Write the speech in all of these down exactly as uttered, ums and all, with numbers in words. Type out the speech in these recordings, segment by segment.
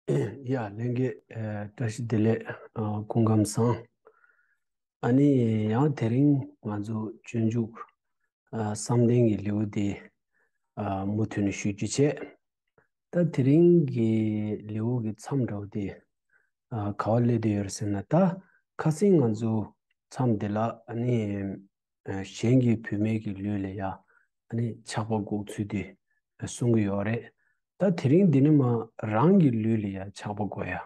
ཡ་ལྷན་རྒྱས། ཨ་བཀྲ་ཤིས་བདེ་ལེགས། ཨ་སྐུ་ཁམས་བཟང་། ཨ་ནི་ཡང་དེ་རིང་ང་ཚོ་སྤྱོད་འཇུག་ཨ་བསམ་གཏན་གྱི་ལེའུ་དེ་ཨ་མུ་མཐུད་ནས་ཞུ་རྒྱུ་བྱས། ད་དེ་རིང་གི་ལེའུ་གི་མཚམས་འདྲ་བོ་དེ་ཨ་ག་བ་སླེབས་བསྡད་ཡོད་རེད་ཟེར་ན། ད་ཁ་སང་ང་ཚོ་མཚམས་དེ་ལ་ཨ་ནི་ཨ་གཞན་གྱི་བུད་མེད་ཀྱི་ལུས་ལ་ཡ་ཨ་ནི་ཆགས་པ་འགོག་ཚུལ་དེ་གསུང་གི་ཡོད་རེད། ད་དེ་རིང་འདི་ནས་མར་རང་གི་ལུས་ལ་ཡ་ཆགས་པ་འགོག་ཡ།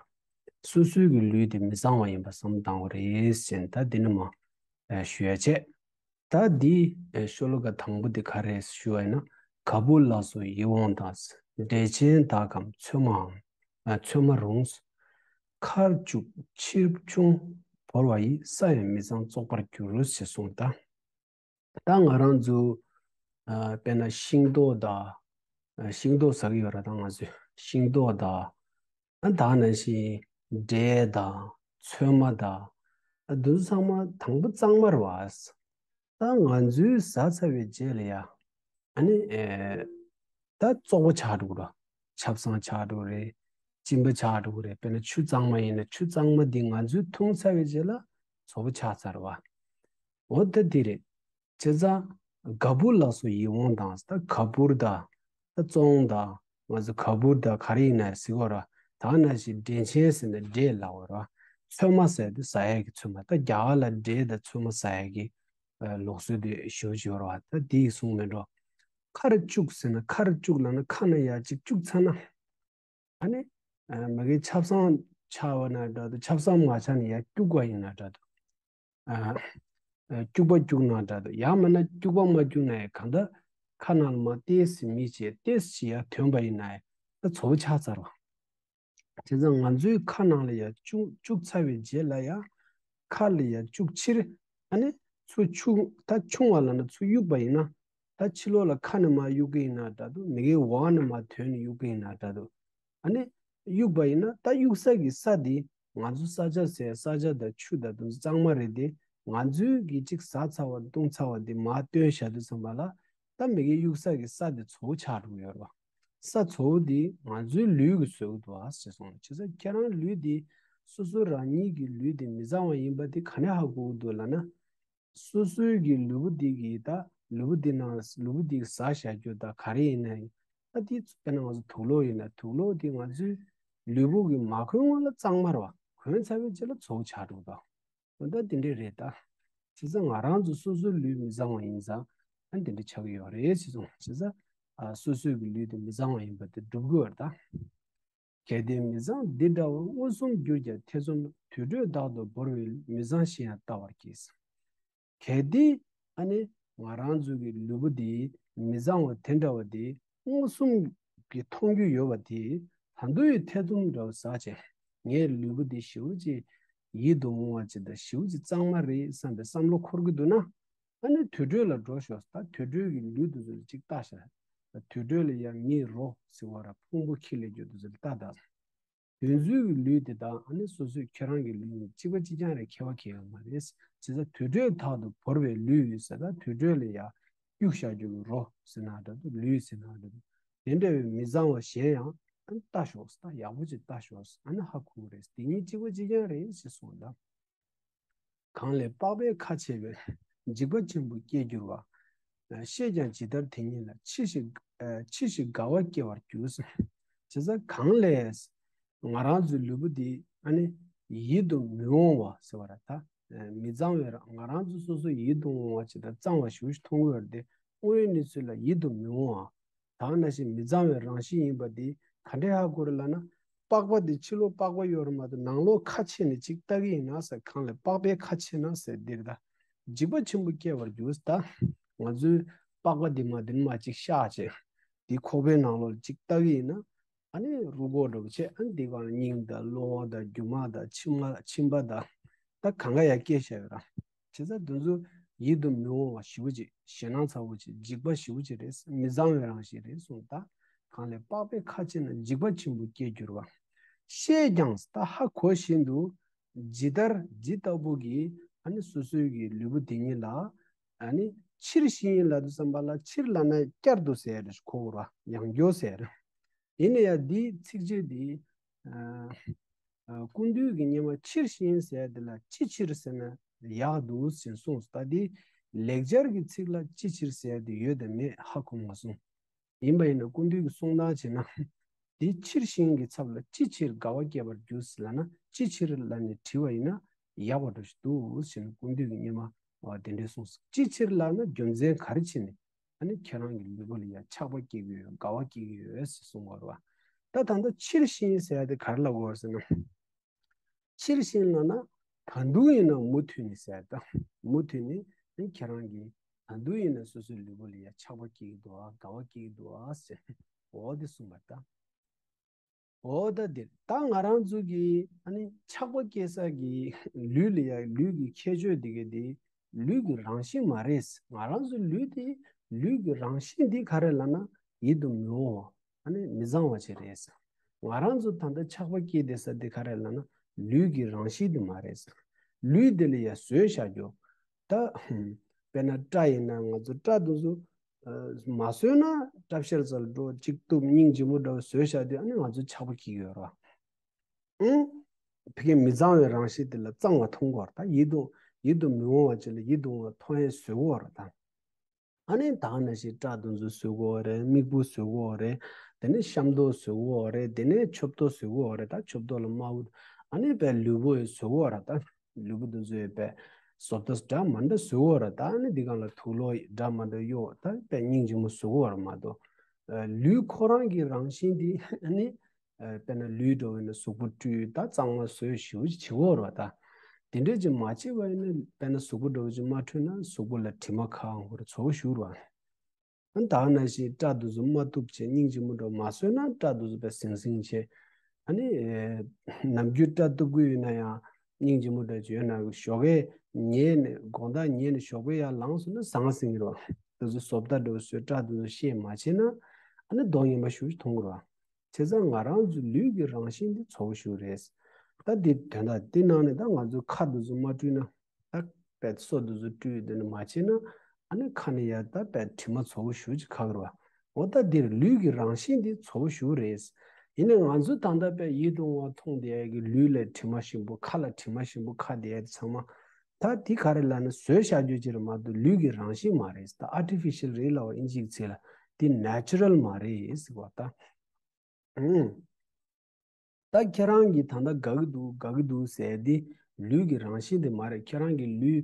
སོ་སོའི་གི་ལུས་དེ་མི་གཙང་བ་ཡིན་པ་བསམ་བཏང་བ་རེད་ཟེར་ནས། ད་འདི་ནས་མར་ཨ་ཞུ་ཡ་བྱས། ད་འདི་ཨ་ཤོ་ལོ་ཀ་དང་པོ་འདི་ག་རེ་ཞུ་བ་ཡིན་ན། ག་བུར་ལ་སོགས་ཡིད་འོང་དང་། འབྲས་ཆན་དག་གམ་ཚོད་མའམ། ཨ་ཚོད་མ་རུང་། ཁར་བཅུག་ཕྱིར་ཕྱུང་བོར་བ་ཡིས། ས་ཡང་མི་གཙང་བཙོག་པར་འགྱུར་ཞེས་གསུངས། ད་ད་ང་རང་ཚོ་ཨ་དཔེར་ན་ཤིང་ཏོག་དང་། ཨ་ཤིང་ཏོག་ཟ་གི་ཡོད་ར། ད་ང་ཚོས་ཤིང་ཏོག་དང་། ཨ་ད་ནང་བཞིན་འབྲས་དང་ཚོད་མ་དང་། ཨ་འདི་ཚོ་ཚང་མ་དང་པོ་གཙང་མ་རེད་བ། ད་ང་ཚོས་ཟ་ཚར་བའི་རྗེས་ལ་ཡ་ཨ་ནི་ཨེ་ད་བཙོག་པ་ཆགས་འགྲོ་གི་རེད། ཆབ་གསང་ཆགས་འགྲོ་གི་རེད། གཅིན་པ་ཆགས་འགྲོ་གི་རེད། དཔེར་ན་ཆུ་གཙང་མ་ཡིན་ན་ཆུ་གཙང་མ་འདི་ང་ཚོས་འཐུང་ཚར་བའི་རྗེས་ལ་བཙོག་པ་ཆགས་ཚར་བ། འོ་ད་འདི་རེད། བྱས་ཙང་ག་བུར་ལ་སོགས་ཡིད་འོང་དང་། ད་ག་བུར་དང་། ད་བཙོང་དང་། ང་ཚོ་ག་བུར་དང་ག་རེ་ཡིན་ན་ཟེར་གོ་ར། ད་ནང་བཞིན་འབྲས་ཆན་ཟེར་ན་འབྲས་ལབ་དགོས་ར། ཚོད་མ་ཟེར་དུས་ཟ་ཡས་ཀྱི་ཚོད་མ། ད་རྒྱ་གར་ལ་འབྲས་དང་ཚོད་མ་ཟ་ཡས་ཀྱི་ཨ་ལུགས་སྲོལ་དེ་ཞེ་པོ་ཅིག་ཡོད་ར་བ། ད་དེ་ཡི་གསུང་མིན་འགྲོ། ཁར་བཅུག་ཟེར་ན། ཁར་བཅུག་ལབ་ན་ཁ་ནང་ཡར་ཅིག་བཅུག་ཚར་ན། ཨ་ནི་ཨ་མ་གི་ཆབ་གསང་ཆགས་པ་ན་འདྲ་འདུག། ཆབ་གསང་མ་ཆགས་ན་ཡར་སྐྱུག་པ་ཡིན་ན་འདྲ་འདུག། ཨ་ཨ་སྐྱུག་པ་སྐྱུག་ན་འདྲ་འདུག། ཡང་མིན་ན་སྐྱུག་པ་མ་སྐྱུག་ན་ཡང་གང་ལྟར་ཁ་ནང་ལ་མར་ཏོག་ཙམ་མི་བྱེད། ཏོག་ཙམ་ཞིག་ཡར་ཐོན་པ་ཡིན་ན་ཡང་ད་བཙོག་པ་ཆགས་ཚར་བ། བྱས་ཙང་ང་ཚོའི་ཁ་ནང་ལ་ཡར་བཅུག་བཅུག་ཚར་བའི་རྗེས་ལ་ཡ། ཁ་ལ་ཡར་བཅུག་ཕྱིར། ཨ་ནི་ཚུར་ཕྱུང་། ད་ཕྱུང་བ་ལབ་ན་ཚུར་གཡུག་པ་ཡིན་ན། ད་ཕྱི་ལོགས་ལ་ཁ་ནས་མར་གཡུག་གི་ཡིན་ན་འདྲ་འདུག། མ་གིའི་འོག་ནས་མར་ཐོན་ནས་གཡུག་གི་ཡིན་ན་འདྲ་འདུག། ཨ་ནི་གཡུག་པ་ཡིན་ན་ད་གཡུག་ས་གི་ས་དེ་ང་ཚོ་ས་ཆ་ཟེར། ས་ཆ་དང་ཆུ་དང་དེ་ཚོ་གཙང་མ་རེད་དེ། ང་ཚོའི་གི་ཅིག་ཟ་ཚར་བ་བཏུང་ཚར་བ་དེ་མར་བཏོན་བཞག་དུས་ཙམ་པ་ལ། ད་མ་གིའི་གཡུག་ས་གི་ས་དེ་བཙོག་པ་ཆགས་འགྲོ་གི་ཡོད་རེད་བ། ས་བཙོག་པ་དེ་ང་ཚོའི་ལུས་ཀྱིས་བཟོས་ཀྱི་འདུག་ཨ་ཟེར་སོང་། བྱས་ཙང་ཁྱེད་རང་ལུས་དེ། སོ་སོ་རང་ཉིད་ཀྱི་ལུས་དེ་མི་གཙང་བ་ཡིན་པ་དེ་ག་ནས་ཧ་གོ་གི་འདུག་ལབ་ན། སོ་སོའི་གི་ལུས་པོ་འདི་གི་ད་ལུས་པོ་འདི་ནང་ལུས་པོ་འདི་གི་ཟ་བཞག་རྒྱུ་ད་ག་རེ་ཡིན་ན་ཡང་། ད་འདི་དཔེར་ན་ང་ཚོ་དུག་ལོག་ཡིན་ན། དུག་ལོག་འདི་ང་ཚོའི་ལུས་པོ་གི་མ་གོན་སྔོན་ལ་གཙང་མ་རེད་བ། གོན་ཚར་བའི་རྗེས་ལ་བཙོག་པ་ཆགས་འགྲོ་གི་འདུག། འོ་ད་འདི་འདྲས་རེད་ད། བྱས་ཙང་ང་རང་ཚོ་སོ་སོའི་ལུས་མི་གཙང་བ་ཡིན་ཙང་ཨ་འདི་འདྲས་ཆགས་ཀྱི་ཡོད་རེད་ཟེར་སོང་། བྱས་ཙང་ཨ་སོ་སོའི་གི་ལུས་དེ་མི་གཙང་བ་ཡིན་པ་དེ་སྒྲུབ་དགོས་པ་རེད་ད། གལ་ཏེ་མི་གཙང་འདི་འདྲ་བ། མངོན་སུམ་གྱུར་ཀྱང་ཐེ་ཚོམ། དུར་ཁྲོད་དག་ཏུ་བོར་བའི། མི་གཙང་ཞིག་ཡང་བལྟ་བར་གྱིས། གལ་ཏེ་ཨ་ནི་ང་རང་ཚོ་གི་ལུས་པོ་འདི་མི་གཙང་བ་དེ་འདྲ་བ་དེ་མངོན་སུམ་གྱིས་མཐོང་རྒྱུ་ཡོད་པ་དེ། ད་དུང་ཡང་ཐེ་ཚོམ་འདྲ་བ་ཟ་བྱས། ངའི་ལུས་པོ་འདི་ཞེ་པོ་ཅིག་ཡིད་དུ་འོང་བ་ཅིག་དང་། ཞེ་པོ་ཅིག་གཙང་མ་རེད་བསམ་པའི་བསམ་བློ་འཁོར་གྱི་འདུག་ན། ཨ་ནི་དུར་ཁྲོད་ལ་འགྲོ་ཤོག། ད་དུར་ཁྲོད་ཀྱི་ལུས་དེ་ཚོ་ལ་ཅིག་ལྟ་ཤག། ད་དུར་ཁྲོད་ལ་ཡ་མིའི་རོ་ཟེར་བ་ར་ཕུང་པོ་འཁྱེར་སླེབས་རྒྱུ་དེ་ཚོ་ལ་ལྟ་དང་། དེ་ཚོའི་གི་ལུས་དེ་དང་ཨ་ནི་སོ་སོའི་ཁྱེད་རང་གི་ལུས་གཉིས་གཅིག་པ་གཅིག་རྐྱང་རེད། ཁྱད་པར་གང་ཡང་མ་རེད། བྱས་ཙང་དུར་ཁྲོད་དག་ཏུ་བོར་བའི་ལུས་ཟེར། ད་དུར་ཁྲོད་ལ་ཡ་གཡུག་བཞག་རྒྱུ་གི་རོ་ཟེར་ན་འདྲ་འདུག། ལུས་ཟེར་ན་འདྲ་འདུག། དེ་འདྲ་བའི་མི་གཙང་བ་གཞན་ཡང་ཨ་ནི་ལྟ་ཤོག། ད་ཡག་པོ་ཅིག་ལྟ་ཤོག། ཨ་ནི་ཧ་གོ་གི་རེད། དེ་གཉིས་གཅིག་པ་གཅིག་རྐྱང་རེད་ཅེས་གསུངས་ལ། གང་ལས་པགས་པས་ཁ་ཕྱེ་བས། འཇིགས་པ་ཆེན་པོ་སྐྱེས་འགྱུར་བ། ཤེས་ཀྱང་ཇི་ལྟར་དེ་ཉིད་ལ། ཕྱིས་ཤིག་ཕྱིས་ཤིག་དགའ་བ་སྐྱེ་བར་འགྱུར། བྱས་ཙང་གང་ལས་ང་རང་ཚོའི་ལུས་པོ་འདི་ཨ་ནི་ཡིད་དུ་མི་འོང་བ་ཟེར་བ་རེད་ད། མི་གཙང་བའི་རང་ང་རང་ཚོ་སོ་སོ་ཡིད་དུ་འོང་བ་ཅིག་དང་གཙང་བ་ཞེ་པོ་ཅིག་མཐོང་གི་ཡོད་རེད་དེ། དངོས་ཡོད་གནས་ཚུལ་ལ་ཡིད་དུ་མི་འོང་བ། ད་ནང་བཞིན་མི་གཙང་བའི་རང་བཞིན་ཡིན་པ་འདི་ག་འདྲས་ཧ་གོ་རེད་ལབ་ན། པགས་པ་འདི་ཕྱི་ལོགས་པགས་པ་ཡོད་རེད་མ་གཏོགས་ནང་ལོགས་ཁ་ཕྱེ་ནས་ཅིག་ལྟ་གི་ཡིན་ན་ཟེར། གང་ལས་པགས་པས་ཁ་ཕྱེ་ན་ཟེར་འདིར་ད། འཇིགས་པ་ཆེན་པོ་སྐྱེ་བར་འགྱུར། ད་ང་ཚོའི་པགས་པ་འདི་མ་འདི་མ་ཅིག་བཤགས་བྱས། འདི་ཁོག་པའི་ནང་ལོགས་ལ་ཅིག་ལྟ་གི་ཡིན་ན། ཨ་ནི་རུས་ཁོག་འདྲ་པོ་བྱས། ཨ་ནི་འདི་ག་ལ་སྙིང་དང་གློ་བ་དང་རྒྱུ་མ་དང་མཆིན་མ་མཆིན་པ་དང་། ད་གང་ག་ཡར་སྐྱེས་བཞག་ཡོད་ར། བྱས་ཙང་དེ་ཚོ་ཡིད་དུ་མི་འོང་བ་ཞེ་པོ་ཅིག། ཞེད་སྣང་ཚ་པོ་ཅིག། འཇིགས་པ་ཞེ་པོ་ཅིག་རེད། མི་གཙང་བའི་རང་བཞིན་རེད་གསུངས། ད་གང་ལས་པགས་པས་ཁ་ཕྱེ་ན། འཇིགས་པ་ཆེན་པོ་སྐྱེ་འགྱུར་བ། ཤེས་ཀྱང་ད་ཧ་གོ་བཞིན་དུ། ཇི་ལྟར་ཇི་ལྟ་བུ་གིས་ཨ་ནི་སོ་སོའི་གི་ལུས་པོ་དེ་ཉིད་ལ་ཨ་ནི་ཕྱིར་ཞིག་ཡིན་ལབ་དུས་ཙམ་པ་ལ། ཕྱིར་ལབ་ན་བསྐྱར་དུ་ཟེར་གོ་ར། ཡང་བསྐྱར་ཟེར། ཡིན་ན་ཡང་འདིའི་ཚིགས་བཅད་འདི་ ཨ། ཨ། ཀུན་བཏུས་ཀྱི་སྙེ་མ་ཕྱིར་ཞིང་ཟེར་ཡ་དེ་ལ་ཅི་ཕྱིར་ཟེར་ན་ཡག་འདུག་ཟེར་གསུངས་སོ། ད་དེ་ལེགས་སྦྱར་གྱི་ཚིག་ལ་ཅི་ཕྱིར་ཟེར་ཡ་དེ་ཡོད་དམ་མེད་ཧ་གོ་མ་སོང་། ཡིན་པ་ཡིན་ན་ཀུན་བཏུས་ཀྱི་གསུང་སྟངས་བྱས་ན། དེ་ཕྱིར་ཞིང་གི་ཚབ་ལ་ཅི་ཕྱིར་དགའ་བ་སྐྱེད་པར་འགྱུར་ཟེར་ལབ་ན་ཅི་ཕྱིར་ལབ་ནས་དྲི་བ་ཡིན་ན་ཡག་པ་འདྲ་ཞིག་འདུག་ཟེར་ནས་ཀུན་བཏུས་ཀྱི་སྙེ་མ་དེ་འདྲས་གསུངས་སོ། ཅི་ཕྱིར་ལབ་ན་རྒྱུ་མཚན་ག་རེ་བྱས་ནས། ཨ་ནི་ཁྱེད་རང་གི་ལུས་པོ་ལ་ཡང་ཆགས་པ་སྐྱེ་གི་ཡོད། དགའ་བ་སྐྱེ་གི་ཡོད་ཟེར་གསུངས་པ་རེད་བ། ད་ད་ལྟ་ཕྱིར་ཞིང་ཟེར་ཡ་དེ་ག་རེ་ལབ་དགོས་ཟེར་ན། ཕྱིར་ཞིང་ལབ་ན་ད་དུང་ཡིན་ན་མུ་མཐུད་ནས་ཟེར་ཡ་ད། མུ་མཐུད་ནས་ཨ་ནི་ཁྱེད་རང་གི་ད་དུང་ཡིན་ན་སོ་སོའི་ལུས་པོ་ལ་ཡང་ཆགས་པ་སྐྱེ་གི་འདུག་ཨ། དགའ་བ་སྐྱེ་གི་འདུག་ཨ་ཟེར། འོ་དེ་གསུངས་པ་ད། འོ་ད་འདིར་ད་ང་རང་ཚོ་གི་ཨ་ནི་ཆགས་པ་སྐྱེ་ས་གི་ལུས་ལ་ཡ་ལུས་ཀྱི་ཁྱད་ཆོས་དེ་ག་དེ་ལུས་ཀྱི་རང་བཞིན་མ་རེད། ང་རང་ཚོ་ལུས་དེ་ལུས་ཀྱི་རང་བཞིན་འདི་ག་རེ་ལབ་ན་ཡིད་དུ་མི་འོང་བ་ཨ་ནི་མི་གཙང་བ་ཅིག་རེད། ང་རང་ཚོ་ད་ལྟ་ཆགས་པ་སྐྱེ་བསྡད་ས་འདི་ག་རེ་ལབ་ན་ལུས་ཀྱི་རང་བཞིན་དེ་མ་རེད། ལུས་དེ་ལ་ཡ་བཟོས་བཞག་རྒྱུ། ད་དཔེར་ན་སྐྲ་ཡིན་ན་ང་ཚོ་སྐྲ་དེ་ཚོ་མ་བཟོས་ན་སྐྲ་བཤལ་ས་ལ་འགྲོ་གཅིག་གཏུབ་སྙིང་རྗེ་མོ་འདྲ་བོ་བཟོས་བཞག་དུས་ཨ་ནི་ང་ཚོ་ཆགས་པ་སྐྱེ་གི་ཡོད་རེད་བ། ཨང་། ཕ་གི་མི་གཙང་བའི་རང་བཞིན་དེ་ལ་གཙང་བ་མཐོང་གི་ཡོད་རེད། ད་ཡིད་དུ་ཡིད་དུ་མི་འོང་བ་ཅིག་ལ་ཡིད་དུ་འོང་བ་མཐོང་ཡས་བཟོས་གི་ཡོད་རེད་ད། ཨ་ནི་ད་ག་ནང་བཞིན་སྐྲ་དེ་ཚོ་བཟོས་གི་ཡོད་རེད། མིག་སྤུ་བཟོས་གི་ཡོད་རེད། དེ་ནས་ཤམ་ཐབས་བཟོས་གི་ཡོད་རེད། དེ་ནས་མཆུ་ཏོ་བཟོས་གི་ཡོད་རེད། ད་མཆུ་ཏོ་ལ་དམར་པོ། ཨ་ནི་དཔེ་ལུས་པོ་ཡང་བཟོས་གི་ཡོད་རེད་ད། ལུས་པོ་དེ་ཚོ་ཡང་དཔེ་བཟོ་ལྟ་འདྲ་མི་འདྲ་བཟོས་གི་ཡོད་རེད་ད། ཨ་ནི་འདི་སྒང་ལ་དུག་ལོག་འདྲ་མི་འདྲ་གཡོགས་ད་དཔེ་སྙིང་རྗེ་མོ་བཟོས་གི་ཡོད་རེད་མ་གཏོགས། ཨ། ལུས་ཁོ་རང་གི་རང་བཞིན་དེ་ཨ་ནི། ཨ། དཔེར་ན་ལུས་འདྲ་བོ་ཡིན་ན་གཟུགས་པོ་བཀྲུས་ད་གཙང་མ་བཟོས་ཞེ་པོ་ཅིག་བྱེད་ཀྱི་ཡོད་རེད་བ་ད། དེ་འདྲས་ཅིག་མ་བྱས་པ་ཡིན་ན་དཔེར་ན་གཟུགས་པོ་འདྲ་བོ་ཅིག་མ་བཀྲུས་ན་གཟུགས་པོ་ལ་དྲི་མ་ཁ་ཁ་འགོ་རེ་ཚ་པོ་ཞིག་རེད་བ། ཨ་ནི་ད་ག་ནང་བཞིན་སྐྲ་དེ་ཚོ་མ་གཏུབ་བྱས་སྙིང་རྗེ་མོ་འདྲ་བོ་མ་བཟོས་ན་སྐྲ་དེ་ཚོ་དཔེ་ཟིང་ཟིང་བྱས། ཨ་ནི། ཨེ། ནམ་རྒྱུན་སྐྲ་གཏུབ་ཀྱི་ཡོད་ན་ཡང་སྙིང་རྗེ་མོ་འདྲ་ཅིག་ཡོད་ན་ཞོགས་ཀས་ཉལ་ནས་དགོང་དག་ཉལ་ནས་ཞོགས་པ་ཡར་ལངས་སོང་ན་ཟང་ཟིང་རེད་བ། དེ་ཚོ་བཟོ་ལྟ་འདྲ་བོ་བཟོས་སྐྲ་དེ་ཚོ་བཤལ་མ་བྱས་ན་ཨ་ནི་མདོག་ངན་པ་ཞེ་པོ་ཅིག་མཐོང་གི་རེད་བ། བྱས་ཙང་ང་རང་ཚོའི་ལུས་ཀྱི་རང་བཞིན་འདི་ཚ་པོ་ཞེ་པོ་རེད། ད་འདི་དོན་དག་འདི་ནང་ནས་ད་ང་ཚོའི་ཁ་འདི་ཚོ་མ་བཀྲུས་ན་ད་དཔེ་སོ་འདི་ཚོ་བཀྲུས་འདི་ནས་མ་བྱས་ན་ཨ་ནི་ཁ་ནས་ཡར་ད་དཔེ་དྲི་མ་ཚ་པོ་ཞེ་པོ་ཅིག་ཁ་གི་རེད་བ། འོ་ད་འདིར་ལུས་ཀྱི་རང་བཞིན་འདི་ཚ་པོ་ཞེ་པོ་རེད། ཡིན་ནའི་ང་ཚོ་ད་ལྟ་དཔེ་ཡིད་དུ་འོང་བ་མཐོང་བསྡད་ཡ་གི་ལུས་ལ་དྲི་མ་ཞིམ་པོ་ཁ་ལ་དྲི་མ་ཞིམ་པོ་ཁ་བསྡད་ཡ་དེ་ཚང་མ། ད་འདི་ག་རེ་ལབ་ན་བཟོས་བཞག་རྒྱུ་ཅིག་རེད་མ་གཏོགས་ལུས་ཀྱི་རང་བཞིན་མ་རེད། ད་ཨར་ཊི་ཕི་ཤལ་རེད་ལབ་པ་ཨིན་ཇིའི་ཚིག་ལ་འདི་ནེ་ཅུ་རལ་མ་རེད་ཟེར་བ་ད། ཨང་། ད་ཁྱེད་རང་གིས་ད་ལྟ་དགའ་གི་འདུག་དགའ་གི་འདུག་ཟེར་འདི་ལུས་ཀྱི་རང་བཞིན་དེ་མ་རེད། ཁྱེད་རང་གི་ལུས་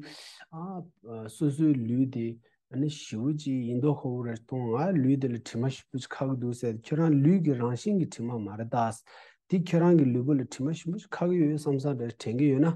ཨ་སོ་སོའི་ལུས་དེ་ཨ་ནི་ཞེ་པོ་ཅིག་ཡིན་མདོག་ཁ་པོ་རེ་མཐོང་། ང་ལུས་དེ་ལ་དྲི་མ་ཞེ་པོ་ཅིག་ཁ་གི་འདུག་ཟེར་ཁྱེད་རང་ལུས་ཀྱི་རང་བཞིན་གྱི་དྲི་མ་མ་རེད་ད། འདི་ཁྱེད་རང་གི་ལུས་པོ་ལ་དྲི་མ་ཞིམ་པོ་ཞིག་ཁ་གི་ཡོད་བསམ་བསམ་རེ་དྲན་གི་ཡོད་ན།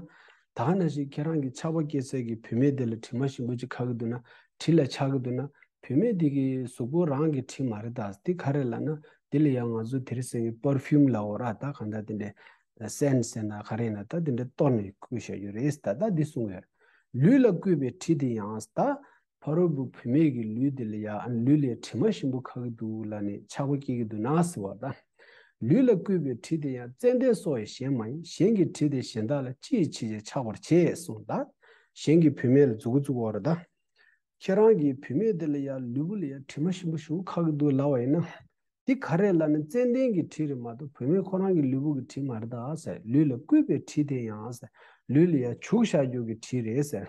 ད་ག་ནང་བཞིན་ཁྱེད་རང་གི་ཆགས་པ་སྐྱེ་སའི་གི་བུད་མེད་དེ་ལ་དྲི་མ་ཞིམ་པོ་ཅིག་ཁ་གི་འདུག་ན། དྲི་ལ་ཆགས་གི་འདུག་ན། བུད་མེད་དེ་གི་གཟུགས་པོ་རང་གི་དྲི་མ་རེད་ད། འདི་ག་རེ་ལབ་ན། འདི་ལ་ཡང་ང་ཚོ་དེ་རིང་སང་གི་པར་ཕིའུམ་ལབ་ཡོད་ར། ད་གང་ལྟར་དེ་འདྲའི་སེན་ཟེར་ན་ག་རེ་ཡིན་ན་ད་དེ་འདྲའི་གཏོར་ནས་བཀོལ་བཞག་རྒྱུ་རེད། ད་ད་འདི་གསུངས་ཡོད་རེད། ལུས་ལ་བསྐུས་པའི་དྲི་དེ་ཡང་ད། ཕ་རོལ་པོ་བུད་མེད་ཀྱི་ལུས་འདི་ལ་ཡང་ལུས་ལ་དྲི་མ་ཞིམ་པོ་ཁ་གི་འདུག་ལབ་ནས་ཆགས་པ་སྐྱེ་གི་འདུག་ན་ཟེར་བ་དང་། ལུས་ལ་བསྐུས་པའི་དྲི་དེ་ཡང་ཙན་དན་སོགས་ཡིན་གཞན་མ་ཡིན། གཞན་གྱི་དྲི་དེ་གཞན་དག་ལ་ཅི་ཡིས་བྱས་ཀྱང་ཆགས་པར་བྱེད་གསུངས་ད། གཞན་གྱི་བུད་མེད་ལ་མཛུབ་གུ་བཙུགས་པ་རེད་ད། ཁྱེད་རང་གི་བུད་མེད་འདི་ལ་ཡང་ལུས་པོ་ལ་ཡང་དྲི་མ་ཞིམ་པོ་ཞིག་ཁ་གི་འདུག་ལབ་པ་ཡིན་ན། འདི་ག་རེ་ལབ་ན་ཙན་དན་གྱི་དྲི་རེད་མ་གཏོགས་བུད་མེད་ཁོ་རང་གི་ལུས་པོ་གི་དྲི་མ་རེད་ད་ཟེར། ལུས་ལ་བསྐུས་པའི་དྲི་དེ་ཡང་ཟེར། ལུས་ལ་ཡང་བྱུག་བཞག་རྒྱུ་གི་དྲི་རེད་ཟེར།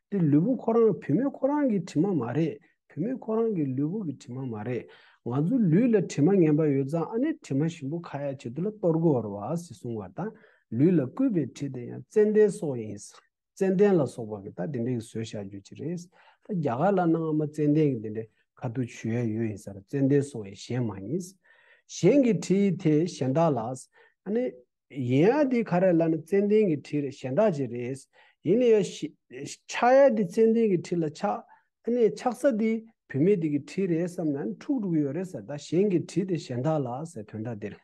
འདི་ལུས་པོ་ཁོ་རང་བུད་མེད་ཁོ་རང་གི་དྲི་མ་མ་རེད། བུད་མེད་ཁོ་རང་གི་ལུས་པོ་གི་དྲི་མ་མ་རེད། ང་ཚོ་ལུས་ལ་དྲི་མ་ངན་པ་ཡོད་ཙང་ཨ་ནི་དྲི་མ་ཞིམ་པོ་ཁ་ཡ་ཆེད་དུ་ལ་གཏོར་དགོས་རེད་བ་ཟེར་གསུངས་པ་དང་། ལུས་ལ་བསྐུས་པའི་དྲི་དེ་ཡང་ཙན་དན་སོགས་ཡིན་ཟེར། ཙན་དན་ལ་སོགས་པ་གི་ད་དེ་འདྲའི་བཟོས་བཞག་རྒྱུ་ཅིག་རེད། ད་རྒྱ་གར་ལ་ནང་མ་ཙན་དན་གི་དེ་འདྲའི་ཁ་ཐུག་མཆོད་ཡ་ཡོད་ཡིན་ཟེར། ཙན་དན་སོགས་ཡིན་གཞན་མ་ཡིན། གཞན་གྱི་དྲི་དེ་གཞན་དག་ལ། ཨ་ནི། ཡིན་ཡ་དེ་ག་རེ་ལབ་ན་ཙན་དན་གྱི་དྲི་རེད་གཞན་དག་ཅིག་རེད། ཡིན་ན་ཡང་ཤི་ཆགས་ཡ་དེ་ཙན་དན་གྱི་དྲི་ལ་ཆགས། ཨ་ནི་ཆགས་ས་དེ་བུད་མེད་དེ་གི་དྲི་རེད་བསམ་ན་འཁྲུག་འགྲོ་གི་ཡོད་རེད་ཟེར། ད་གཞན་གྱི་དྲི་དེ་གཞན་དག་ལ་ཟེར་དོན་དག་དེར།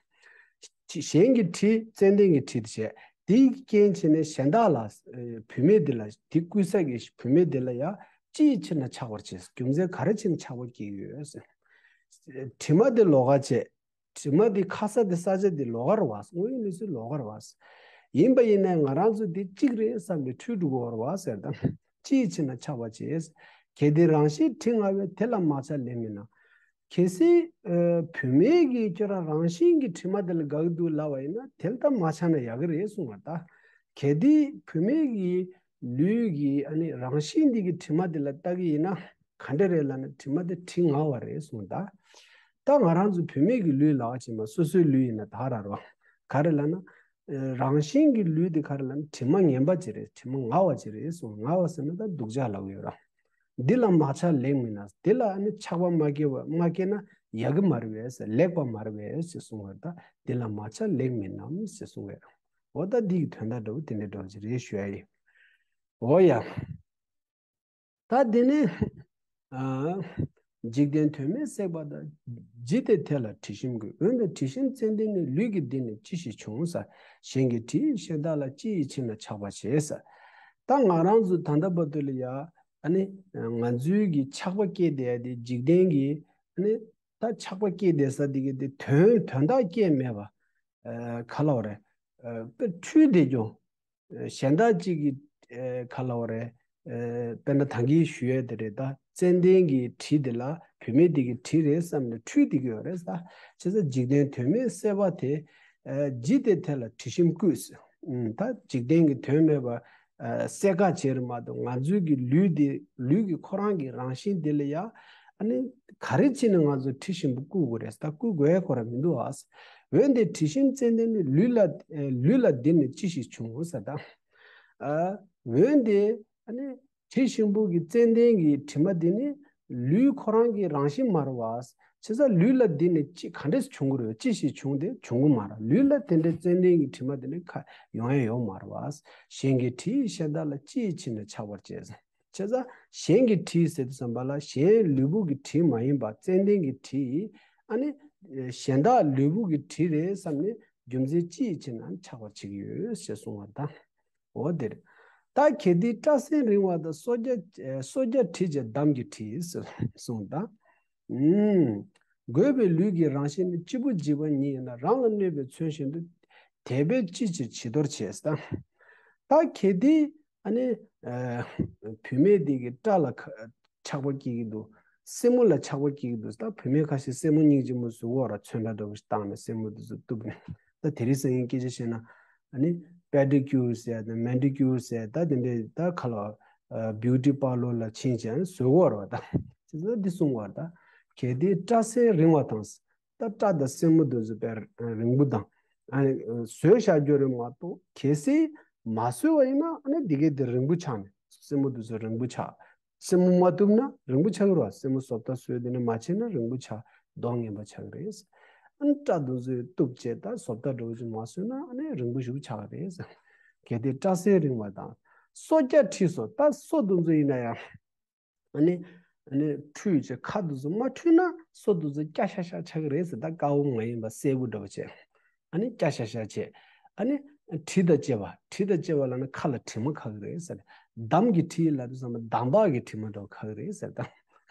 གཞན་གྱི་དྲི་ཙན་དན་གྱི་དྲི་དེ་བྱས། དེའི་རྐྱེན་བྱས་ནས་གཞན་དག་ལ་བུད་མེད་དེ་ལ་དེ་བསྐུས་ས་གི་བུད་མེད་དེ་ལ་ཡང་ཅིའི་ཕྱིར་ན་ཆགས་པར་བྱེད། རྒྱུ་མཚན་ག་རེ་བྱས་ནས་ཆགས་པ་སྐྱེ་གི་ཡོད་ཟེར། དྲི་མ་དེ་ལོགས་ཀ་བྱས། དྲི་མ་འདི་ཁ་ས་འདི་ས་ཆ་འདི་ལོགས་ཀར་བ། དངོས་ཡོད་གནས་ཚུལ་ལོགས་ཀར་བ། ཡིན་པ་ཡིན་ནའི་ང་རང་ཚོ་འདི་གཅིག་རེད་བསམ་པའི་འཁྲུལ་འགྲོ་གི་ཡོད་རེད་བ་ཟེར་དང་། ཅིའི་ཕྱིར་ན་ཆགས་པར་བྱེད། གལ་ཏེ་རང་བཞིན་དྲི་ང་བས་དེ་ལ་མ་ཆགས་ལན་མིན་ན། གལ་སྲིད་ཨ་བུད་མེད་ཀྱི་ཁྱོད་རང་རང་བཞིན་གྱི་དྲི་མ་དེ་ལ་དགའ་གི་འདུག་ལབ་པ་ཡིན་ན། དེ་ལ་ད་མ་ཆགས་ན་ཡག་གི་རེད་གསུངས་པ། ད་གལ་ཏེ་བུད་མེད་ཀྱི་ལུས་ཀྱི་ཨ་ནི་རང་བཞིན་འདི་གི་དྲི་མ་དེ་ལ་ལྟ་གི་ཡིན་ན། ག་འདྲ་རེད་ལབ་ན། དྲི་མ་དེ་དྲི་ང་བ་རེད་གསུངས། ད་ད་ང་རང་ཚོ་བུད་མེད་ཀྱི་ལུས་ལ་བྱས་མ། སོ་སོའི་ལུས་ཡིན་ན་ད་ར་རོ། ག་རེ་ལབ་ན། ཨ་རང་བཞིན་གྱི་ལུས་དེ་ག་རེ་ལབ་ན། དྲི་མ་ངན་པ་ཅིག་རེད། དྲི་མ་ང་བ་ཅིག་རེད་གསུངས། ང་བ་ཟེར་ན་ད་སྡུག་ཅག་ལབ་ཀྱི་ཡོད་ར། འདི་ལ་མ་ཆགས་ལེགས་མིན་ན། འདི་ལ་ཨ་ནི་ཆགས་པ་མ་སྐྱེ་བ་མ་སྐྱེ་ན་ཡག་གི་མ་རེད་པས་ཟེར། ལེགས་པ་མ་རེད་པས་ཟེར་གསུངས་པ་རེད། ད་འདི་ལ་མ་ཆགས་ལེགས་མིན་ནམ་ཟེར་གསུངས་པ་རེད། འོ་ད་འདི་གི་དོན་དག་འདྲ་བོ་དེ་འདྲ་འདྲ་བོ་ཅིག་རེད་ཞུ་ཡ་ཡིན། འོ་ཡ། ད་དེ་ནས་ཨ་འཇིག་རྟེན་དོན་མེད་བསྲེགས་པ་དང་། ཇི་སྟེ་དེ་ལ་དྲི་ཞིམ་བསྐུས། འོན་ཏེ་དྲི་ཞིམ་ཙན་དན་ནི། ལུས་ཀྱི་འདི་ནི་ཅི་ཞིག་བྱུང་ཟེར། གཞན་གྱི་དྲི་ཡིས་གཞན་དག་ལ། ཅི་ཡིས་ཕྱིས་ན་ཆགས་པར་བྱེད་ཟེར། ད་ང་རང་ཚོ་ད་ལྟ་བར་དུ་ལ་ཡ་ཨ་ནི་ང་ཚོའི་གི་ཆགས་པ་སྐྱེས་བསྡད་དེ། འཇིག་རྟེན་གྱི་ཨ་ནི་ད་ཆགས་པ་སྐྱེས་བསྡད་ས་དེ་གི་དེ་དོན་དོན་དག་སྐྱེས་མེད་པ། ཨ་ག་ལབ་དགོས་རེད། ཨ་དཔེ་འཁྲུལ་བསྡད་ཀྱང་། གཞན་དག་ཅིག་གིས་ཨེ་ག་ལབ་དགོས་རེད། ཨེ་དཔེར་ན་ད་གིན་ཞུ་ཡས་དེ་རེད། ད་ཙན་དན་གྱི་དྲི་དེ་ལ་བུད་མེད་དེ་གི་དྲི་རེད་བསམ་ནས་འཁྲུལ་བསྡད་ཀྱི་ཡོད་རེད་ད། བྱས་ཙང་འཇིག་རྟེན་དོན་མེད་བསྲེགས་པ་དེ། ཨེ་ཇི་སྟེ་དེ་ལ་དྲི་ཞིམ་བསྐུས། ཨུམ། ད་འཇིག་རྟེན་གྱི་དོན་མེད་པ་ཨེ་བསྲེག་ག་བྱེད་རེད་མ་གཏོགས། ང་ཚོའི་གི་ལུས་དེ། ལུས་ཀྱི་ཁོ་རང་གི་རང་བཞིན་དེ་ལ་ཡ་ཨ་ནི་ག་རེ་བྱས་ནས་ང་ཚོ་དྲི་ཞིམ་པོ་བསྐུས་དགོས་རེད། ད་བསྐུས་དགོས་ཡ་ཁོ་རང་མི་འདུག་ཨ། འོན་ཏེ་དྲི་ཞིམ་ཙན་དན་ནི། ལུས་ལ་ཨེ་ལུས་ལ་འདི་ནི་ཅི་ཞིག་བྱུང་ཟེར་ད། ཨ་འོན་ཏེ་ཨ་ནི་དྲི་ཞིམ་པོ་གི་ཙན་དན་གྱི་དྲི་མ་འདི་ནི་ལུས་ཁོ་རང་གི་རང་བཞིན་མ་རེད་བ། བྱས་ཙང་ལུས་ལ་འདི་ནི་ཅི་ག་འདྲས་བྱུང་གི་རེད། ཅི་ཞིག་བྱུང་སྟེ་བྱུང་གི་མ་རེད། ལུས་ལ་དེ་འདྲའི་ཙན་དན་གྱི་དྲི་མ་འདི་ནི་ཁ་ཡོང་ཡ་ཡོད་མ་རེད་བ། གཞན་གྱི་དྲི་ཡིས་གཞན་དག་ལ། ཅི་ཡིས་ཕྱིས་ན་ཆགས་པར་བྱེད་ཟེར། བྱས་ཙང་གཞན་གྱི་དྲི་ཟེར་དུས་ཙམ་པ་ལ། གཞན་ལུས་པོ་གི་དྲི་མ་ཡིན་པ། ཙན་དན་གྱི་དྲི་ཡིས་ཨ་ནི་གཞན་དག་ལུས་པོ་གི་དྲི་རེད་བསམ་ནས་རྒྱུ་མཚན་ཅི་ཡིས་ཕྱིས་ན་ཆགས་པར་བྱེད་ཀྱི་ཡོད་ཅེས་གསུངས་པ་དང་། འོ་དེ་རེད། ད་གལ་ཏེ་སྐྲ་སེན་རིང་བ་དང་། སོ་རྒྱ་སོ་རྒྱ་དྲི་བཅས་འདམ་གྱི་དྲི་ཟེར་གསུངས་དང་། ཨུམ། བསྒོས་པའི་ལུས་ཀྱི་རང་བཞིན་ནི། གཅིག་པུ་འཇིགས་པ་ཉིད་ཡིན་ན། རང་ལ་གནོད་པའི་མཚོན་བཞིན་དུ། དད་པས་ཅི་ཕྱིར་བྱི་དོར་བྱེད་ཟེར། ད་གལ་ཏེ་ཨ་ནི་ཨ་བུད་མེད་འདི་གི་སྐྲ་ལ་ཁ་ཆགས་པ་སྐྱེ་གི་འདུག་སེན་མོ་ལ་ཆགས་པ་སྐྱེ་གི་འདུག་ད་བུད་མེད་ཁ་ཤས་སེན་མོ་སྙིང་རྗེ་མོ་བཟོ་གི་ཡོད་ར། ཚོན་ཁྲ་འདྲ་བོ་ཞིག་བཏང་ནས་སེན་མོ་འདི་ཚོ་གཏུབ་ནས། ད་དེ་རིང་སང་ཉིན་སྐད་ཆ་བཤད་ན་ཨ་ནི་པེ་ཌི་ཀིའུར་ཟེར་དང་མེ་ནི་ཀིའུར་ཟེར། ད་དེ་འདྲའི་ད་ཁ་ལ་བྷིའུ་ཊི་པར་ལོར་ལ་ཕྱིན་བྱས་བཟོ་གི་ཡོད་ར། ད་དེ་ཚོ་འདི་གསུང་གི་ཡོད་ར། ད་གལ་ཏེ་སྐྲ་སེན་རིང་བ་དང་། ད་སྐྲ་དང་སེན་མོ་དེ་ཚོ་དཔེ་རིང་པོ་དང་། ཨ་ནི་བཟོས་བཞག་རྒྱུ་རེད་མ་གཏོགས། གལ་སྲིད་མ་བཟོས་པ་ཡིན་ན་ཨ་ནི་འདི་གའི་དེ་རིང་པོ་ཆགས་ནས། སེན་མོ་དེ་ཚོ་རིང་པོ་ཆགས། སེན་མོ་མ་གཏུབ་ན་རིང་པོ་ཆགས་ཀྱི་རེད་བ། སེན་མོ་བཟོ་ལྟ་བཟོས་དེ་ནས་མ་བྱས་ན་རིང་པོ་ཆགས། མདོག་ངན་པ་ཆགས་ཀྱི་རེད། ཨ་ནི་སྐྲ་དེ་ཚོ་གཏུབ་བྱས་ད་བཟོ་ལྟ་འདྲ་བོ་ཅིག་མ་བཟོས་ན་ཨ་ནི་རིང་པོ་ཞིག་ཆགས་ཀྱི་རེད། གལ་ཏེ་སྐྲ་སེན་རིང་བ་དང་། སོ་རྒྱ་དྲི་ཟེར། ད་སོ་དེ་ཚོ་ཡིན་ན་ཡང་། ཨ་ནི་ཨ་ནི་ཁྲུས་བྱས་ཁ་དེ་ཚོ་མ་ཁྲུས་ན་སོ་དེ་ཚོ་སྐྱ་ཤ་ཤ་ཆགས་ཀྱི་རེད་ཟེར། ད་དཀར་པོ་མ་ཡིན་པ་སེར་པོ་འདྲ་བོ་བྱས། ཨ་ནི་སྐྱ་ཤ་ཤ་བྱས། ཨ་ནི་དྲི་དང་བཅས་པ། དྲི་དང་བཅས་པ་ལབ་ན་ཁ་ལ་དྲི་མ་ཁ་གི་རེད་ཟེར། འདམ་གྱི་དྲི་ལབ་དུས་ཙམ་པ་འདམ་བག་གི་དྲི་མ་འདྲ་བོ་ཁ་གི་རེད་ཟེར། ད་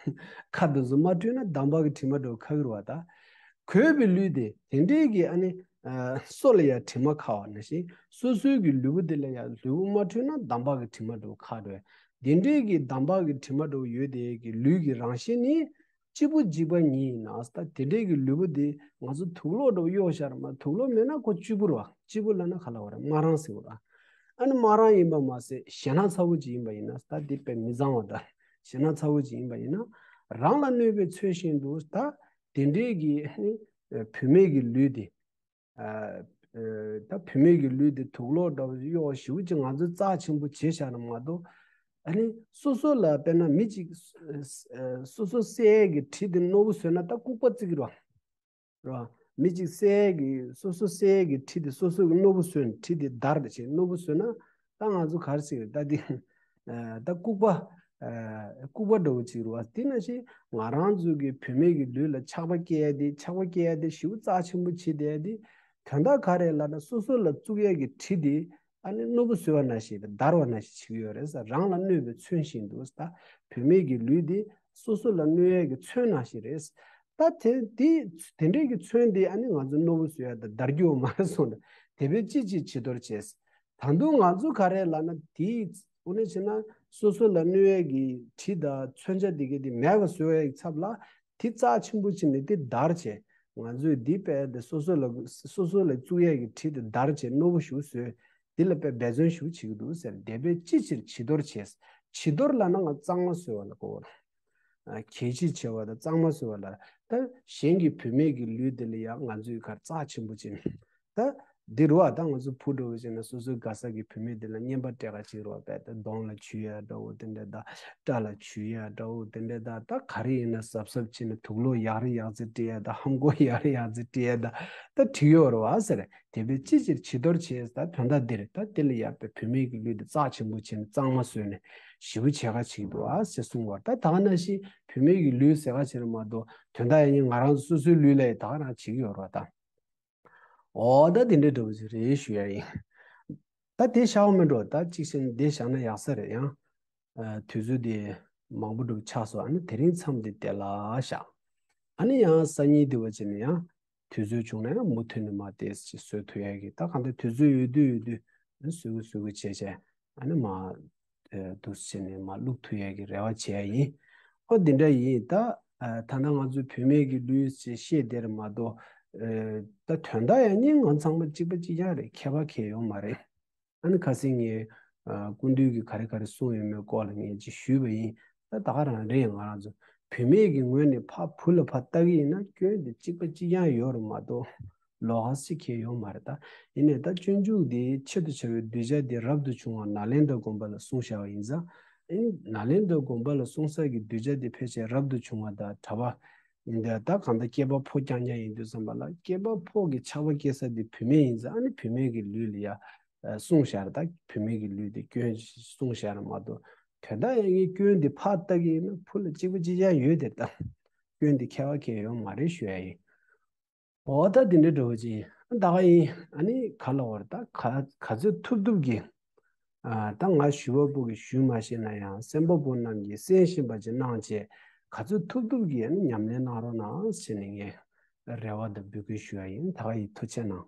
ཁ་དེ་ཚོ་མ་ཁྲུས་ན་འདམ་བག་གི་དྲི་མ་འདྲ་བོ་ཁ་གི་རེད་བ། ད་བསྒོས་པའི་ལུས་དེ་དེ་འདྲའི་གི་ཨ་ནི་ཨ་སོ་ལ་ཡང་དྲི་མ་ཁ་བ་ནང་བཞིན། སོ་སོའི་གི་ལུས་པོ་དེ་ལ་ཡང་ལུས་པོ་མ་ཁྲུས་ན་འདམ་བག་གི་དྲི་མ་འདྲ་བོ་ཁ་འགྲོ། དེ་འདྲའི་གི་འདམ་བག་གི་དྲི་མ་འདྲ་བོ་ཡོད་དེ་གི་ལུས་ཀྱི་རང་བཞིན་ནི་གཅིག་པུ་འཇིགས་པ་ཉིད་ཡིན་ན། ད་དེ་འདྲའི་གི་ལུས་པོ་དེ་ང་ཚོ་དུག་ལོག་འདྲ་བོ་གཡོགས་བཞག་ར་མ། དུག་ལོག་མེད་ན་ཁོ་གཅིག་པུ་རེད་བ། གཅིག་པུ་ལབ་ན་ག་ལབ་དགོས་རེད། དམར་རང་ཟེར་དགོས་རེད། ཨ་ནི་དམར་རང་ཡིན་པ་མ་ཟད་ཞེད་སྣང་ཚ་བོ་ཅིག་ཡིན་པ་ཡིན་ན། ད་དེ་དཔེ་མི་གཙང་བ་འདྲ། ཞེད་སྣང་ཚ་བོ་ཅིག་ཡིན་པ་ཡིན་ན། རང་ལ་གནོད་པའི་མཚོན་བཞིན་དུ། ད་དེ་འདྲའི་གི་ཨ་ནི་བུད་མེད་ཀྱི་ལུས་དེ། ཨ་ཨ་ད་བུད་མེད་ཀྱི་ལུས་དེ་དུག་ལོག་འདྲ་བོ་གཡོགས་ཞེ་པོ་ཅིག་ང་ཚོས་རྩ་ཆེན་པོ་བྱས་བཞག་ན་མ་གཏོགས། ཨ་ནི་སོ་སོ་ལ་དཔེར་ན་མི་གཅིག་ཨ་སོ་སོ་བསད་ཡས་ཀྱི་གྲི་དེ་རྣོ་པོ་བཟོས་ན་ད་ལྐུགས་པ་བརྩི་གི་རེད་བ། རེད་བ། མི་གཅིག་བསད་ཡས་ཀྱི་སོ་སོ་བསད་ཡས་ཀྱི་གྲི་དེ་སོ་སོ་གི་རྣོ་པོ་བཟོས་ནས། གྲི་དེ་བརྡར་བྱས་རྣོ་པོ་བཟོས་ན་ད་ང་ཚོ་ག་རེ་ཟེར་གི་རེད། ད་དེ་ཨ་ད་ལྐུགས་པ་ཨ་ལྐུགས་པ་འདྲ་བོ་ཅིག་རེད་བ། དེ་ནང་བཞིན་ང་རང་ཚོ་གི་བུད་མེད་ཀྱི་ལུས་ལ་ཆགས་པ་སྐྱེ་ཡ་དེ། ཆགས་པ་སྐྱེ་ཡ་དེ་ཞེ་པོ་རྩ་ཆེན་པོ་བྱེད་བསྡད་ཡ་དེ། དོན་དག་ག་རེ་ལབ་ན་སོ་སོ་ལ་བཙུགས་ཡ་གི་གྲི་དེ་ཨ་ནི་རྣོ་པོ་བཟོས་པ་ནང་བཞིན་དང་བརྡར་བ་ནང་བཞིན་བྱེད་ཀྱི་ཡོད་རེད་ཟེར། རང་ལ་གནོད་པའི་མཚོན་བཞིན་དུ། ད་བུད་མེད་ཀྱི་ལུས་དེ་སོ་སོ་ལ་གནོད་ཡ་གི་མཚོན་ནང་བཞིན་རེད། ད་དེ་དེ་དེ་འདྲའི་གི་མཚོན་དེ་ཨ་ནི་ང་ཚོ་རྣོ་པོ་བཟོས་ཡ་དང་བརྡར་རྒྱུ་མ་རེད་གསུངས་ཏེ། དེ་བས་ཅི་ཕྱིར་བྱི་དོར་བྱེད། ད་དུང་ང་ཚོ་ག་རེ་ལབ་ན་དེའི་དངོས་གནས་བྱས་ན་སོ་སོ་ལ་གནོད་ཡས་ཀྱི་གྲི་དང་མཚོན་ཆ་དེ་གའི་དེ་མེད་པ་བཟོ་ཡས་ཀྱི་ཚབ་ལ། དེ་རྩ་ཆེན་པོ་བྱས་ནས་དེ་བརྡར་བྱས། ང་ཚོས་འདི་དཔེ་དེ་སོ་སོ་ལ་སོ་སོ་ལ་བཙུགས་ཡས་ཀྱི་གྲི་དེ་བརྡར་བྱས་རྣོ་པོ་ཞིག་བཟོས། འདི་ལ་དཔེ་འབད་བརྩོན་ཞིག་བྱེད་ཀྱི་འདུག་ཟེར། དེ་བས་ཅི་ཕྱིར་བྱི་དོར་བྱས། བྱི་དོར་ལབ་ན་ང་གཙང་མ་བཟོ་བ་ལ་གོ། ཨ། གད་ཕྱིས་བྱས་པ་དང་གཙང་མ་བཟོ་བ་ལ། ད་གཞན་གྱི་བུད་མེད་ཀྱི་ལུས་དེ་ལ་ཡང་ང་ཚོས་ག་རེ་རྩ་ཆེན་པོ་བྱས་ནས། ད་འདི་རུ་བ་ད་ང་ཚོ་བུ་འདྲ་བོ་བྱས་ན་སོ་སོའི་དགའ་ས་གི་བུད་མེད་དེ་ལ་རྔན་པ་སྤྲད་ག་བྱེད་རུ་བ་བས། ད་གདོང་ལ་བྱུག་ཡ་འདྲ་བོ་དེ་འདྲ་དང་། སྐྲ་ལ་བྱུག་ཡ་འདྲ་བོ་དེ་འདྲ་དང་། ད་ག་རེ་ཡིན་ན་གཟབ་གཟབ་བྱས་ནས་དུག་ལོག་ཡག་རེ་ཡག་ཙེ་སྤྲད་ཡ་དང་། ལྷམ་གོག་ཡག་རེ་ཡག་ཙེ་སྤྲད་ཡ་དང་། ད་འགྲིག་ཡོད་རེད་བ་ཟེར། དེ་བས་ཅི་ཕྱིར་བྱི་དོར་བྱས། ད་དོན་དག་འདིར་ད་དེ་ལ་ཡ་བའི་བུད་མེད་ཀྱི་ལུས་དེ་རྩ་ཆེན་པོ་བྱས་ནས་གཙང་མ་བཟོས་ནས་ཞེ་པོ་བྱེད་ག་བྱེད་ཀྱི་འདུག་ཨ་ཟེར་གསུངས་པ་རེད། ད་ད་ག་ནང་བཞིན་བུད་མེད་ཀྱི་ལུས་ཟེར་ག་བྱེད་རེད་མ་གཏོགས། དོན་དག་ཡང་ནི་ང་རང་ཚོ་སོ་སོའི་ལུས་ལ་ཡ་ད་ག་རང་བྱེད་ཀྱི་ཡོད་རེད་བ་ད། འོ་ད་དེ་འདྲ་འདྲ་བོ་ཞིག་རེད་ཞུ་ཡ་ཡིན། ད་དེ་བཞག་པ་མིན་འགྲོ། ད་གཅིག་བྱས་ནས་དེ་བཞག་ན་ཡག་ས་རེད། ཡང་ཨ་དུས་ཚོད་དེ་མང་པོ་འགྲོ་ཆགས་སོང་། ཨ་ནི་དེ་རིང་མཚམས་དེ་དེ་ལ་བཞག་ཨ་ནི་ཡང་སང་ཉིན་དེ་བ་བྱས་ནས་ཡང་དུས་ཚོད་བྱུང་ན་ཡང་མུ་མཐུད་ནས་མར་དེ་ཅིག་བཟོ་ཐུབ་ཡ་གི། ད་གང་ལྟར་དུས་ཚོད་ཡོད་དུས་ཡོད་དུས་ཨ་ནི་བཟོ་གི་བཟོ་གི་བྱས་བྱས། ཨ་ནི་མ་ཨ་འདུག་སེ་བྱས་ནས་མར་བླུག་ཐུབ་ཡ་གི་རེ་བ་བྱེད་ཡ་ཡིན། ཨོ་འདི་འདྲ་ཡིན། ད་ཨ་ད་ལྟ་ང་ཚོའི་བུད་མེད་ཀྱི་ལུས་ཅེས་བཤད་དེར་མ་གཏོགས། ཨ་ད་དོན་དག་ཡང་ནི་ང་ཚང་མ་གཅིག་པ་གཅིག་རྐྱང་རེད། ཁྱད་པར་གང་ཡང་ཡོད་མ་རེད། ཨ་ནི་ཁ་སང་ངས་ཨ་སྐུ་མདུན་གྱིས་ག་རེ་ག་རེ་གསུངས་ཡོད་མེད་སྐོར་ལ་ངས་ཅིག་ཞུས་པ་ཡིན། ད་ད་ག་རང་རེད། ང་རང་ཚོ་བུད་མེད་ཀྱི་ངོས་ནས་ཕར་བུ་ལ་ཕར་ལྟ་གི་ཡིན་ན་སྐྱོན་དེ་གཅིག་པ་གཅིག་རྐྱང་ཡོད་རེད་མ་གཏོགས། ལོགས་ཀ་ཅིག་གང་ཡང་ཡོད་མ་རེད། ད་ཡིན་ནའི་ད་སྤྱོད་འཇུག་འདིའི་ཆེད་དུ་བྱ་བའི་གདུལ་བྱ་འདི་རབ་ཏུ་བྱུང་བ་ནཱ་ལེནྡྲ་དགོན་པ་ལ་གསུངས་བཞག་པ་ཡིན་ཙང་། ཨེ་ནཱ་ལེནྡྲ་དགོན་པ་ལ་གསུངས་ས་གི་གདུལ་བྱ་འདི་ཕལ་ཆེར་རབ་ཏུ་བྱུང་བ་དང་གྲྭ་པ་ཡིན། ད་ད་གང་ལྟར་སྐྱེས་པ་ཕོ་རྐྱང་རྐྱང་ཡིན་དུས་ཙམ་པ་ལ་སྐྱེས་པ་ཕོ་གི་ཆགས་པ་སྐྱེ་ས་འདི་བུད་མེད་ཡིན་ཙང་། ཨ་ནི་བུད་མེད་ཀྱི་ལུས་ལ་ཡ་ཨ་གསུངས་བཞག་རེད། ད་བུད་མེད་ཀྱི་ལུས་འདི་སྐྱོན་གསུངས་བཞག་རེད་མ་གཏོགས། དོན་དག་ཡང་ངས་སྐྱོན་འདི་ཕར་ལྟ་གི་ཡིན་ན་བུ་ལ་གཅིག་པ་གཅིག་རྐྱང་ཡོད་དེ། ད་སྐྱོན་འདི་ཁྱད་པར་གང་ཡང་ཡོད་མ་རེད་ཞུ་ཡ་ཡིན། འོ་ད་དེ་འདྲ་འདྲ་བོ་ཅིག་ད་ག་ཡིན། ཨ་ནི་ག་ལ་བར་ད་ག་ག་ཚོད་ཐུབ་ཐུབ་ཀྱིས། ཨ་ད་ང་ཞུ་བ་པོ་གིས་ཞུས་མ་ཤེས་ན་ཡང་གསན་པ་པོ་རྣམས་ཀྱིས་གསན་ཤེས་པ་ཅིག་གནང་བྱས། ག་ཚོད་ཐུབ་ཐུབ་ཀྱིས་ཨ་ནི་ཉམས་ལེན་གནང་རོགས་གནང་ཟེར་ནས་ངས་རེ་བ་དང་འབོད་སྐུལ་ཞུ་ཡ་ཡིན། ད་ག་ཡིན། ཐུགས་རྗེ་གནང་།